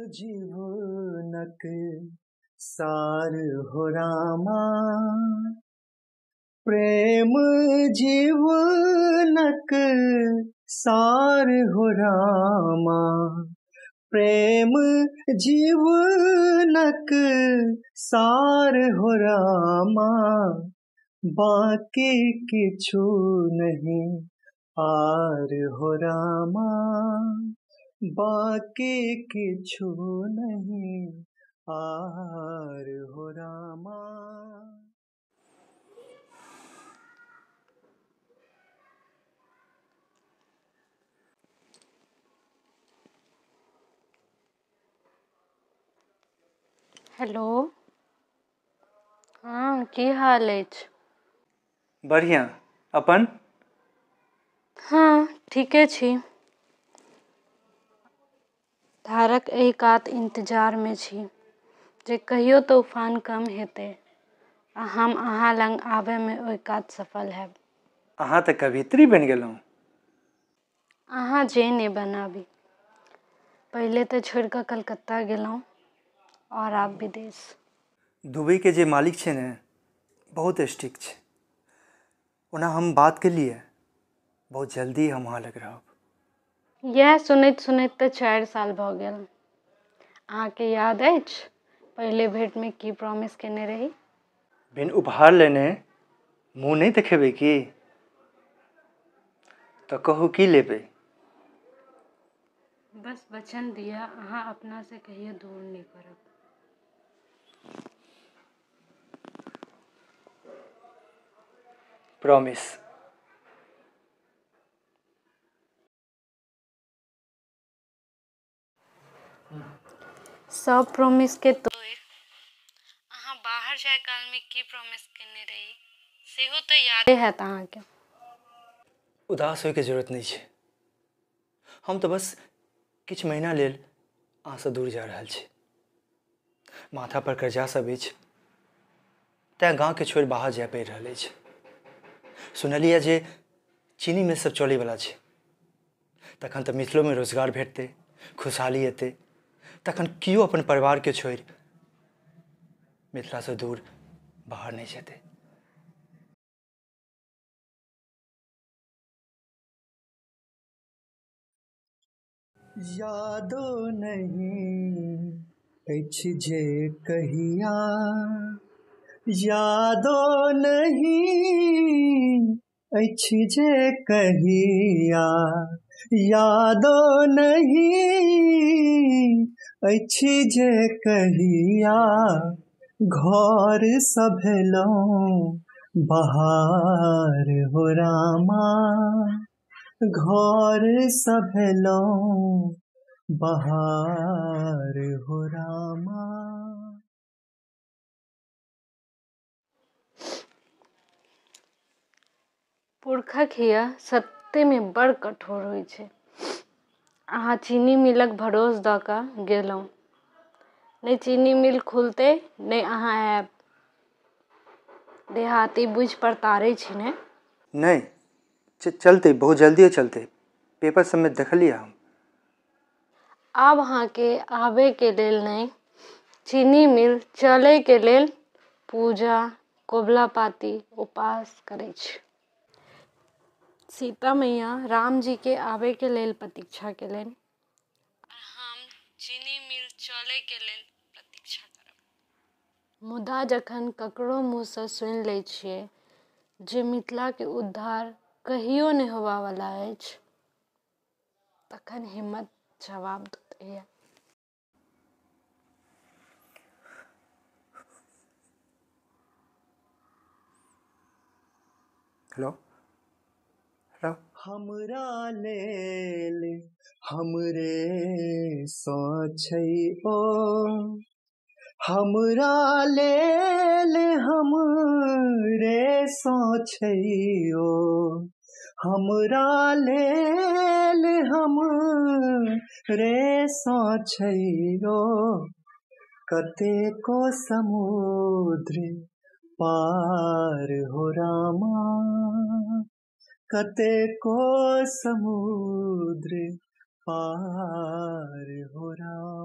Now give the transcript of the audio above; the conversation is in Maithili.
जीवनक सार हो रामा, प्रेम जीवनक सार हो रामा, प्रेम जीवनक सार हो रामा, बाकी किछु नहीं आर हो रामा, बाकी किछु नहीं आर हो रामा। हेलो। हँ, की हाल अछि? बढ़िआँ। अपन? हँ, ठीके छी। धारक एहि कात इन्तजारमे छी जे कहियो तऽ उफान कम हेतै आ हम अहाँ लग आबैमे ओहि कात सफल हैब। अहाँ तऽ कवियत्री बनि गेलहुँ। अहाँ जे नहि बनाबी। पहिले तऽ छोड़ि कऽ कलकत्ता गेलहुँ आओर आब विदेश। दुबईके जे मालिक छै ने, बहुत स्ट्रिक्ट छै। ओना हम बात केलियै, बहुत जल्दी हम अहाँ लग रहब। इएह सुनैत सुनैत तऽ 4 साल भऽ गेल। अहाँके याद अछि पहिले भेँटमे की प्रॉमिस केने रही? बिन उपहार लेने मुँह नहि देखेबै की? तऽ कहू की लेबै? बस वचन दिअ अहाँ अपनासँ कहियो दूर नहि करब। प्रॉमिस। सब प्रॉमिस के तोड़ि अहाँ बाहर जाय कालमे की प्रॉमिस केने रही सेहो तऽ यादे हैत अहाँके। उदास होइके जरूरत नहि छै। हम तऽ बस किछु महीना लेल अहाँसँ दूर जा रहल छी। माथा पर कर्जा सब अछि, तैँ गाँवके छोड़ि बाहर जाय पड़ि रहल अछि। सुनलियै जे चीनी मिल सब चलैवला छै, तखन तऽ मिथिलोमे रोजगार भेटतै, खुशहाली एतै। तखन केओ अपन परिवारके छोड़ि मिथिलासँ दूर बाहर नहि जेतै। यादो नहीं अछि जे कहिया, यादो नहीं अछि जे कहिया, यादो नहीं अछि जे कहिया, घर सँ भेलहुँ बहार हो रामा, घर सँ भेलहुँ बहार हो रामा। पुरखक हिया सत्तेमे बड़ कठोर होइ छै। अहाँ चीनी मिलक भरोस दऽ कऽ गेलहुँ, नहि चीनी मिल खुलतै नहि अहाँ आयब। देहाती बुझि परतारै छी ने? नहि, चलतै, बहुत जल्दिए चलतै। पेपर सबमे देखलियै हम। आब अहाँके आबैके लेल नहि, चीनी मिल चलैके लेल पूजा कबुला पाती उपास करै छी। सीता मैया रामजीके आबैके लेल प्रतीक्षा केलनि आओर हम चीनी मिल चलैके लेल प्रतीक्षा करब। मुदा जखन ककरो मुँहसँ सुनि लै छियै जे मिथिलाके उद्धार कहियो नहि होबऽवला अछि, तखन हिम्मत जवाब दैए। Hello hello. हमरा लेल हमरे सँ छै ओ, हमरा लेल हमरे सँ छै ओ, हमरा लेल हमरे सँ छै ओ, कतेको समुद्र पार हो रामा, कतेको समुद्र पार हो रामा।